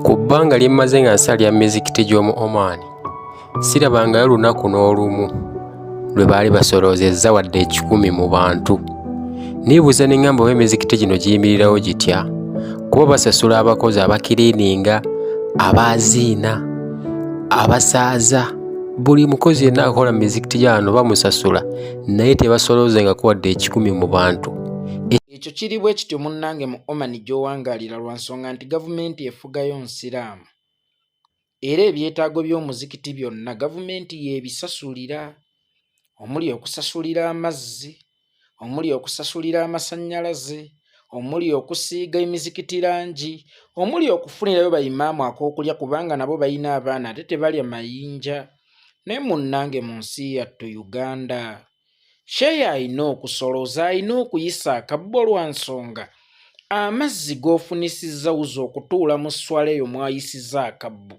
Ku bbanga lye mmaze nga nsalira mizikiti gy'omu Oman, sirabangayo lunaku n'olumu lwe baali basoloozezza wadde 100 mu bantu. Neebuuza ne ŋŋamba oba emizikiti gino giyimirirawo gitya kuba basasula abakozi abakiriininga, abaaziina, abasaaza, buli mukozi yenna akola mu mizikiti gya wano bamusasula naye tebasoloozengako wadde 100 mu bantu. Ekyo kiri bwe kityo munnange mu Oman gy'owangaalira lwa nsonga nti gavumenti efugayo Nsiraamu era ebyetaago by'omuzikiti byonna gavumenti y'ebisasulira omuli okusasulira amazzi, omuli okusasulira amasannyalaze, omuli okusiiga emizikiti langi, omuli okufunirayo bayimaamu ak'okulya kubanga nabo balina abaana ate tebalya mayinja. Naye munnange mu nsi yattu Uganda, Sheya alina okusolooza, alina okuyisa akabbo lwa nsonga amazzi g'ofunisizza wuzi okutuula mu sswala eyo mw'ayisiza akabbo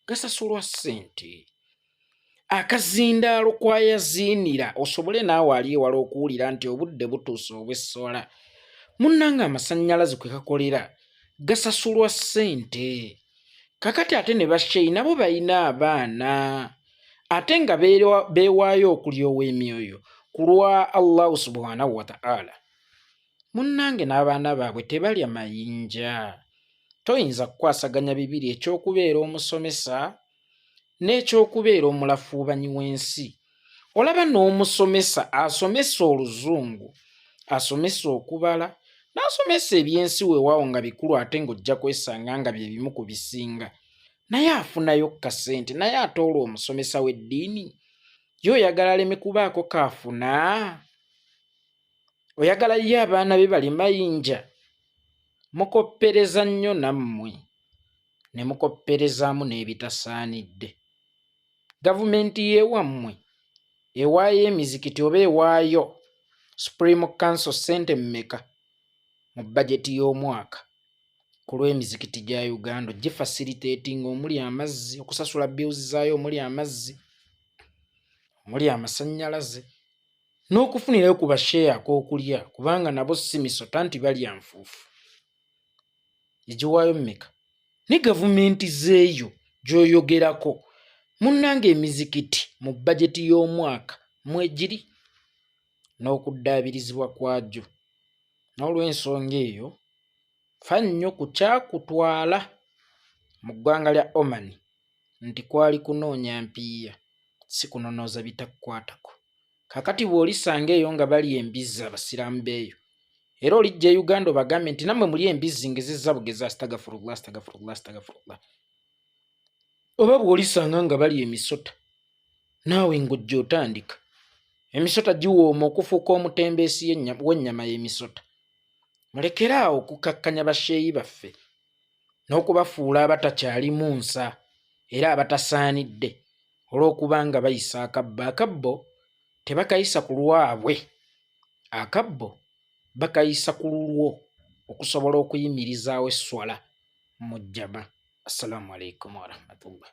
gasasulwa ssente. Akazindaalo kw'ayaziinira osobole naawe ali ewala okuwulira nti obudde butuuse obw'esswala. Munnange amasannyalaze kwe kakolera gasasulwa ssente. Kakati ate ne basheyi nabo balina abaana ate nga beewaayo okulyowa emyoyo ku lwa Allahu subhanahu wataala. Munnange n'abaana baabwe tebalya mayinja. Toyinza kukwasaganya bibiri eky'okubeera omusomesa n'ekyokubeera omulafuubanyi w'ensi. Olaba n'omusomesa asomesa oluzungu, asomesa okubala, n'asomesa ebyensi weewaawo nga bikulu ate ng'ojja kwesanga nga bye bimu ku bisinga. Naye afunayo kasente naye ate olwo omusomesa w'eddiini ye oyagala aleme kubaako k'afuna? Oyagala ye abaana be bali mayinja? Mukoppereza nnyo nammwe ne mukopperezaamu n'ebitasaanidde. Gavumenti y'ewammwe ewaayo emizikiti oba ewaayo Supreme Council ssente mmeka mu bajeti y'omwaka ku lw'emizikiti gya Uganda ogifacilitatinga omuli amazzi, okusasula bills zaayo omuli amazzi, omuli amasannyalaze n'okufunirayo ku basheeya ak'okulya kubanga nabo si misota nti balya nfuufu. Egiwaayo mmeka? Ne gavumenti z'eyo gy'oyogerako munnange emizikiti mu bajeti y'omwaka mwegiri n'okuddaabirizibwa kwagyo. N'olw'ensonga eyo fa nnyo ku kyakutwala mu ggwanga lya Oman nti kwali kunoonya mpiiya si kunonooza bitakukwatako. Kaakati bw'olisanga eyo nga balya embizzi Abasiraamu b'eyo era olijja e Uganda obagambe nti nammwe mulye embizzi ngezezza bugezi astagfirullah astagfirullah astagfirullah. Oba bw'olisanga nga balya emisota naawe ng'ojja otandika. Emisota giwooma okufuuka omutembeesi w'ennyama y'emisota. Mulekere awo okukakkanya basheeyi baffe n'okubafuula abatakyalimu nsa era abatasaanidde olw'okuba nga bayisa akabbo. Akabbo tebakayisa ku lwabwe, akabbo bakayisa ku lulwo okusobola okuyimirizaawo esswala mu jjama. Assalaamu alaikum warahmatullah.